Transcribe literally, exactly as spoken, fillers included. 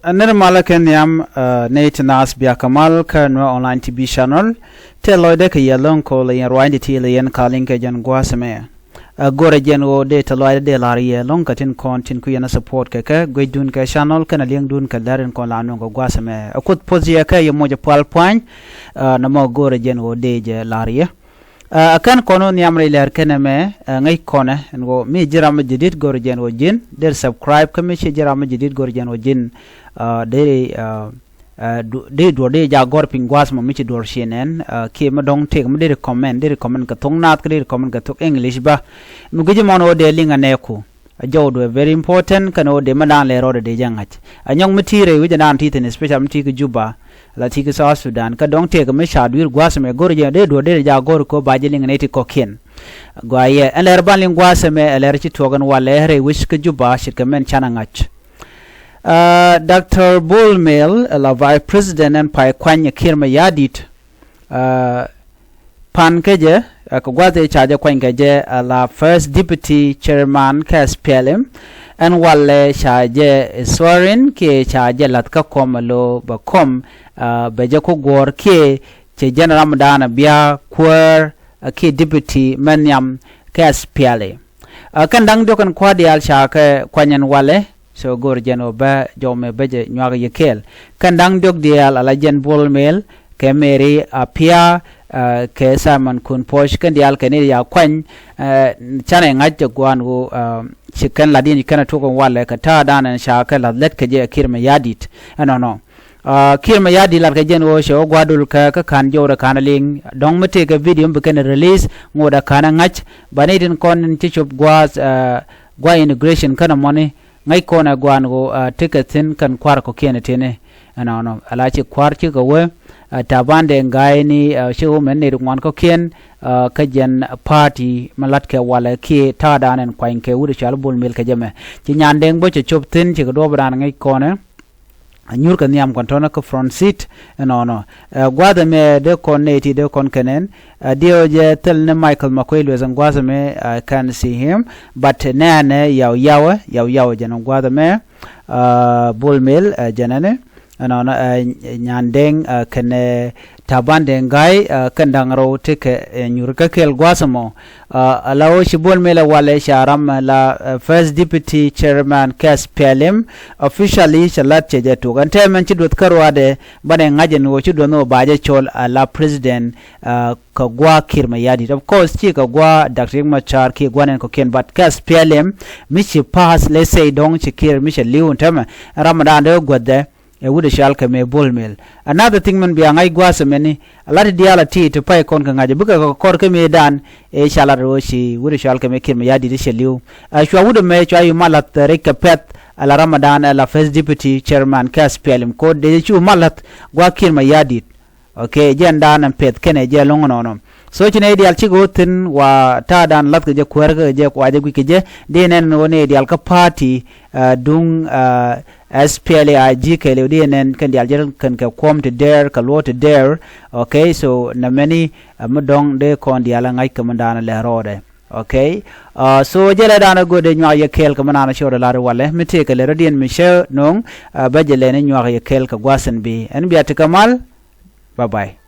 Ɛ nir malä kɛ nhiam, ɛ, nɛy ti naath bia kɛ mal kä Nuer Online T V channel. Tëë lɔcdɛ kɛ yɛ lo̱ŋ kɔ lɛ yɛn ruacni ti lɛ yɛn kaliŋ kɛ jɛn gua̱a̱th ɛmɛ. Ɛ, go̱rɛ jɛn ɣöö dee tëë lɔcdɛ dee la̱r yɛ lo̱ŋ kɛ tin kɔn tin ku yɛn a support kɛ kɛ guecdun kɛ channel kɛnɛ li̱eŋdun kɛ lɛr in kɔn la nuɔ̱ŋ kɛ gua̱a̱th ɛmɛ. Ɛ, Kuoth puɔth yɛ kɛ yɛ moc ɛ pual pua̱ny, ɛ, nɛmɔ go̱rɛ jɛn ɣöö dee jɛ la̱r yɛ. Ɛ, kɛn kɔn wä nhiam rɛy lɛr kɛn ɛmɛ, ɛ, ŋäc kɔnɛ ɛn ɣöö mi ji̱ ram mi jadid go̱r jɛn ɣöö ji̱n, dee subscribe kä mi ci ji̱ ram mi jadid go̱r jɛn ɣöö ji̱n, ɛ, dee, ɛ, ɛ, du-, dee duɔr dee ja gɔ̱r piny gua̱a̱th mɔ mi ci duɔr ci nɛn, ɛ, kiɛ mi dɔ̱ŋ tëëk mi dee comment, dee comment kɛ thok naath kä dee comment kɛ thok English bä. Mi gui̱ci mɔn ɣöö dee liŋ ɛ nɛɛku. A jɔwdɛ very important kɛn ɣöö dee mi daan lɛ rɔɔdɛ dee jɛ ŋa̱c. A nyɔk mi ti̱i̱ rɛy wi̱cdɛ naan ti̱i̱ thi̱n, especially mi ti̱i̱ kä Juba, la ti̱i̱ kä South Sudan. Kä dɔ̱ŋ tëëkɛ mi ca dui̱r gua̱a̱th ɛmɛ go̱r jɛ dee duɔ̱ɔ̱r dee ja go̱r kɛ ɣöö ba jɛ liŋ nɛy ti kɔ̱kiɛn. Gɔaa yɛ, ɛn lɛr ban liŋ gua̱a̱th ɛmɛ, ɛ lɛr ci tuɔɔk ɛn walɛ rɛy wi̱c kä Juba ce̱tkɛ mɛn canɛ ŋa̱c. Ɛ, Doctor Bol Mel, ɛ la Vice President ɛn pay kuany ɛ Kiir Mayardit. Ɛ, pan kä jɛ, ɛ, kɛ gua̱th ëë ca jɛ kuany kɛ jɛ, ɛ, la First Deputy Chairman kä S P L M, ɛn walɛ ca jɛ swearing kiɛ ca jɛ la̱th kä kɔm ɛ lo̱ bɛ kɔm, ɛ, bɛ jɛ ku guɔ̱ɔ̱r kiɛ cɛ jɛn ram dan ɛ bia kuäär, ɛ, kiɛ deputy mɛ nhiam kä S P L M. Ɛ, kɛn da̱ŋ diɔ̱k kɛn kua̱r diaal ca kɛ kuany ɛn walɛ, so go̱o̱r jɛn ɣöö bä jɔw mɛ bä jɛ nyuak yɛ kɛɛl. Kɛn da̱ŋ diɔ̱k diaal ala jɛn Bol Mel, kɛ Mary Apia, ɛ, kɛ Simon Kun Puɔ̱c, kɛn diaal kɛ ni ya kuany, ɛ, canɛ ŋa̱c jɛ gua̱a̱n ɣöö, ɛ, ci kɛn lat yɛn ci kɛn a tuɔk ɛn walɛ kɛ ta̱a̱ dan ɛn ca kɛ la̱th lät kɛ jɛ Kiir Mayardit. Ɛnɔnɔ. Ɛ, Kiir Mayardit lat kɛ jɛn ɣöö cɛ wä gua̱a̱r dul kä, kä ka̱n jɔwdɛ ka̱n a liŋ. Dɔ̱ŋ mi tëëkɛ video mi bi kɛn release, ŋotdɛ ka̱n a ŋa̱c. Ba ni tin kɔn in ci cop gua̱a̱th, ɛ, gua̱a̱th inauguration kɛn a mɔni. Ŋäc kɔn ɛ gua̱a̱n ɣöö, ɛ, tekɛ thi̱n kɛn kua̱r kɔ̱kiɛn ɛ tini. Ɛnɔnɔ. Ala ci kua̱r cikɛ wee, ɛ, Taban Deng Gai ni, ɛ, ci wä mɛn nɛy ti ŋuan kɔ̱kiɛn, ɛ, kä jɛn party mi la̱tkɛ walɛ kiɛ ta̱a̱ dan ɛn kuany kɛ wut ɛ cɔal Bol Mel kɛ jɛ mɛ. Ci Nyan Deng bä cɛ cop thi̱n cikɛ duɔ̱ɔ̱p dan ŋäc kɔn ɛ. A nyuur kɛ nhiam kɔn tɔnä kä front seat, ɛnɔnɔ. Ɛ, gua̱a̱th ɛmɛ dee kɔn nɛy ti dee kɔn kɛnɛn. Ɛ, diɛw jɛ thil ni Michael Makuei Lueth ɛn gua̱a̱th ɛmɛ, I can see him. But nɛɛnɛ Yaw Yaw, Yaw Yaw jɛn ɛn gua̱a̱th ɛmɛ, ɛ, Bol Mel, ɛ, jɛn ɛnɛ. Ɛnɔnɔ, ɛ, Nyan Deng, ɛ, kɛnɛ Taban Deng Gai, ɛ, kɛn da̱ŋ rɛw tekɛ, ɛ, nyuur kä kɛɛl gua̱a̱th ɛmɔ. Ɛ, ala ɣöö ci Bol Mel ɛ walɛ ca ram la, ɛ, First Deputy Chairman kä S P L M, officially cɛ la̱t cɛ jɛ tuk. Ɛn tɛmɛn ci duɔth kä ruaadɛ banɛ ŋa̱c ɛn ɣöö ci duɔth ni ɣöö ba jɛ cɔl ala President, ɛ, kɛ gua̱a̱ Kiir Mayardit. Of course, ci kɛ gua̱a̱ Doctor Riek Machar kiɛ gua̱a̱ nɛn kɔ̱kiɛn, but kä S P L M mi ci pass, let's say, dɔ̱ŋ ci Kiir mi cɛ li̱w ɛn tɛmɛ, ram dan dee guäthdɛ, ɛ wut ɛ cɔal kɛ mɛ Bol Mel. Another thing min bia ŋa̱c gua̱a̱th ɛmɛni, a lat diaal a ti ti pay kɔn kɛ ŋa̱c bikɛ kɛ kɔr kä mëëdan, ɛ ca lat ɣöö ci wut ɛ cɔal kɛ mɛ Kiir Mayardit cɛ li̱w. Ɛ cua wut ɛmɛ cua yi mal la̱th rɛc kɛ pɛ̈th, ala Ramadan, ala First Deputy Chairman kä S P L M, kɔ dee cu mal la̱th gua̱a̱ Kiir Mayardit. Okay, jɛn dan ɛn pɛ̈th kɛnɛ jɛ lo̱ŋ ɛnɔnɔ. So ci nɛy diaal cikɛ wä thi̱n wa ta̱a̱ dan la̱thkɛ jɛ kuäärkɛ jɛ kuacɛ gui̱ckɛ jɛ. Dee nɛn wä nɛy diaal kä party, ɛ, duŋ, ɛ, S P L A I G kɛɛliw dee nɛn kɛn diaal jɛ kɛn kɛ kuɔm ti dɛɛr kɛ luɔt ti dɛɛr. Okay, so nɛ mɛni, ɛ, mi dɔ̱ŋ dee kɔn diaal ɛ ŋa̱c kɛ mi dan ɛ lɛ rɔɔdɛ. Okay. Ɛ, so jɛ lɛ dan ɛ go̱o̱r dee nyuak yɛ kɛɛl kɛ mi naan ɛ cɔɔd ɛ lar ɛ walɛ mi tëëkɛ lɛ rɔ̱diɛn mi cä no̱o̱ŋ, ɛ, bä jɛ lɛ ni nyuak yɛ kɛɛl kɛ gua̱a̱th ɛn bi ɛn bia ti kɛ mal. Bye bye.